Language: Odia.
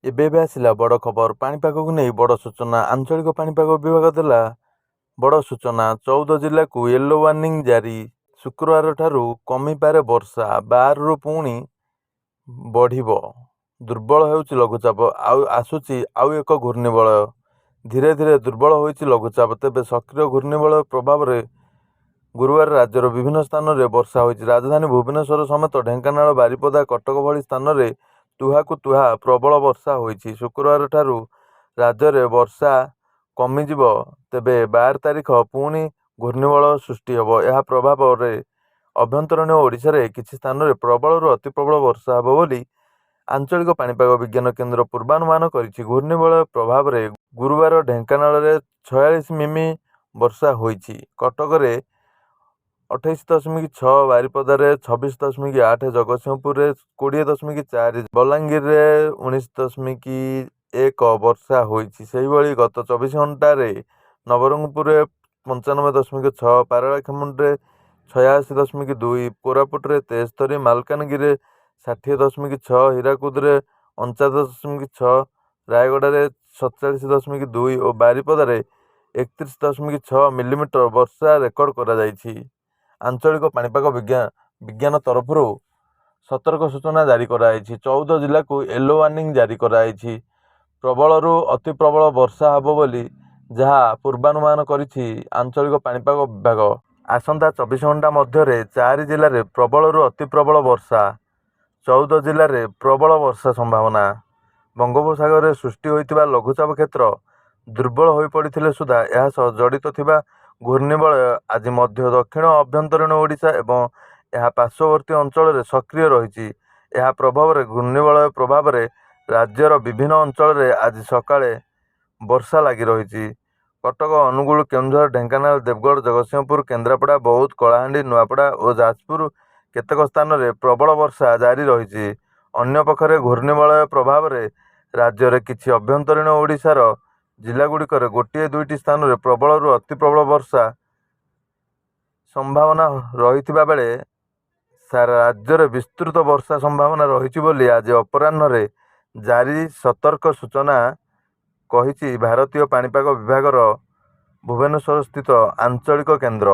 ଏବେ ଏବେ ଆସିଲା ବଡ଼ ଖବର। ପାଣିପାଗକୁ ନେଇ ବଡ଼ ସୂଚନା। ଆଞ୍ଚଳିକ ପାଣିପାଗ ବିଭାଗ ଦେଲା ବଡ଼ ସୂଚନା। 14 ଜିଲ୍ଲାକୁ ୟେଲୋ ୱାର୍ଣ୍ଣିଂ ଜାରି। ଶୁକ୍ରବାରଠାରୁ କମିପାରେ ବର୍ଷା। 12ରୁ ପୁଣି ବଢ଼ିବ। ଦୁର୍ବଳ ହେଉଛି ଲଘୁଚାପ, ଆଉ ଆସୁଛି ଆଉ ଏକ ଘୂର୍ଣ୍ଣିବଳୟ। ଧୀରେ ଧୀରେ ଦୁର୍ବଳ ହୋଇଛି ଲଘୁଚାପ। ତେବେ ସକ୍ରିୟ ଘୂର୍ଣ୍ଣିବଳୟ ପ୍ରଭାବରେ ଗୁରୁବାର ରାଜ୍ୟର ବିଭିନ୍ନ ସ୍ଥାନରେ ବର୍ଷା ହୋଇଛି। ରାଜଧାନୀ ଭୁବନେଶ୍ୱର ସମେତ ଢେଙ୍କାନାଳ, ବାରିପଦା, କଟକ ଭଳି ସ୍ଥାନରେ ତୁହାକୁ ତୁହା ପ୍ରବଳ ବର୍ଷା ହୋଇଛି। ଶୁକ୍ରବାରଠାରୁ ରାଜ୍ୟରେ ବର୍ଷା କମିଯିବ। ତେବେ 12 ତାରିଖ ପୁଣି ଘୂର୍ଣ୍ଣିବଳୟ ସୃଷ୍ଟି ହେବ। ଏହା ପ୍ରଭାବରେ ଆଭ୍ୟନ୍ତରୀଣ ଓଡ଼ିଶାରେ କିଛି ସ୍ଥାନରେ ପ୍ରବଳରୁ ଅତି ପ୍ରବଳ ବର୍ଷା ହେବ ବୋଲି ଆଞ୍ଚଳିକ ପାଣିପାଗ ବିଜ୍ଞାନ କେନ୍ଦ୍ର ପୂର୍ବାନୁମାନ କରିଛି। ଘୂର୍ଣ୍ଣିବଳୟ ପ୍ରଭାବରେ ଗୁରୁବାର ଢେଙ୍କାନାଳରେ 46 ମିମି ବର୍ଷା ହୋଇଛି। କଟକରେ 28.6, ବାରିପଦାରେ 26.8, ଜଗତସିଂହପୁରରେ 20.4, ବଲାଙ୍ଗୀରରେ 19.1 ବର୍ଷା ହୋଇଛି। ସେହିଭଳି ଗତ 24 ଘଣ୍ଟାରେ ନବରଙ୍ଗପୁରରେ 95.6, ପାରଳାଖେମୁଣ୍ଡିରେ 86.2, କୋରାପୁଟରେ 73, ମାଲକାନଗିରିରେ 60.6, ହୀରାକୁଦରେ 49.6, ରାୟଗଡ଼ାରେ 47.2 ଓ ବାରିପଦାରେ 31.6 ମିଲିମିଟର ବର୍ଷା ରେକର୍ଡ କରାଯାଇଛି। ଆଞ୍ଚଳିକ ପାଣିପାଗ ବିଜ୍ଞାନ ତରଫରୁ ସତର୍କ ସୂଚନା ଜାରି କରାଯାଇଛି। 14 ଜିଲ୍ଲାକୁ ୟେଲୋ ୱାର୍ଣ୍ଣିଂ ଜାରି କରାଯାଇଛି। ପ୍ରବଳରୁ ଅତି ପ୍ରବଳ ବର୍ଷା ହେବ ବୋଲି ଯାହା ପୂର୍ବାନୁମାନ କରିଛି ଆଞ୍ଚଳିକ ପାଣିପାଗ ବିଭାଗ। ଆସନ୍ତା 24 ଘଣ୍ଟା ମଧ୍ୟରେ ଚାରି ଜିଲ୍ଲାରେ ପ୍ରବଳରୁ ଅତି ପ୍ରବଳ ବର୍ଷା। 14 ଜିଲ୍ଲାରେ ପ୍ରବଳ ବର୍ଷା ସମ୍ଭାବନା। ବଙ୍ଗୋପସାଗରରେ ସୃଷ୍ଟି ହୋଇଥିବା ଲଘୁଚାପ କ୍ଷେତ୍ର ଦୁର୍ବଳ ହୋଇପଡ଼ିଥିଲେ ସୁଦ୍ଧା ଏହା ସହ ଜଡ଼ିତ ଥିବା ଘୂର୍ଣ୍ଣିବଳୟ ଆଜି ମଧ୍ୟ ଦକ୍ଷିଣ ଆଭ୍ୟନ୍ତରୀଣ ଓଡ଼ିଶା ଏବଂ ଏହା ପାର୍ଶ୍ୱବର୍ତ୍ତୀ ଅଞ୍ଚଳରେ ସକ୍ରିୟ ରହିଛି। ଏହା ପ୍ରଭାବରେ ଘୂର୍ଣ୍ଣିବଳୟ ପ୍ରଭାବରେ ରାଜ୍ୟର ବିଭିନ୍ନ ଅଞ୍ଚଳରେ ଆଜି ସକାଳେ ବର୍ଷା ଲାଗି ରହିଛି। କଟକ, ଅନୁଗୁଳ, କେନ୍ଦୁଝର, ଢେଙ୍କାନାଳ, ଦେବଗଡ଼, ଜଗତସିଂହପୁର, କେନ୍ଦ୍ରାପଡ଼ା, ବୌଦ୍ଧ, କଳାହାଣ୍ଡି, ନୂଆପଡ଼ା ଓ ଯାଜପୁର କେତେକ ସ୍ଥାନରେ ପ୍ରବଳ ବର୍ଷା ଜାରି ରହିଛି। ଅନ୍ୟପକ୍ଷରେ ଘୂର୍ଣ୍ଣିବଳୟ ପ୍ରଭାବରେ ରାଜ୍ୟରେ କିଛି ଆଭ୍ୟନ୍ତରୀଣ ଓଡ଼ିଶାର ଜିଲ୍ଲାଗୁଡ଼ିକରେ ଗୋଟିଏ ଦୁଇଟି ସ୍ଥାନରେ ପ୍ରବଳରୁ ଅତି ପ୍ରବଳ ବର୍ଷା ସମ୍ଭାବନା ରହିଥିବା ବେଳେ ସାରା ରାଜ୍ୟରେ ବିସ୍ତୃତ ବର୍ଷା ସମ୍ଭାବନା ରହିଛି ବୋଲି ଆଜି ଅପରାହ୍ନରେ ଜାରି ସତର୍କ ସୂଚନା କହିଛି ଭାରତୀୟ ପାଣିପାଗ ବିଭାଗର ଭୁବନେଶ୍ୱରସ୍ଥିତ ଆଞ୍ଚଳିକ କେନ୍ଦ୍ର।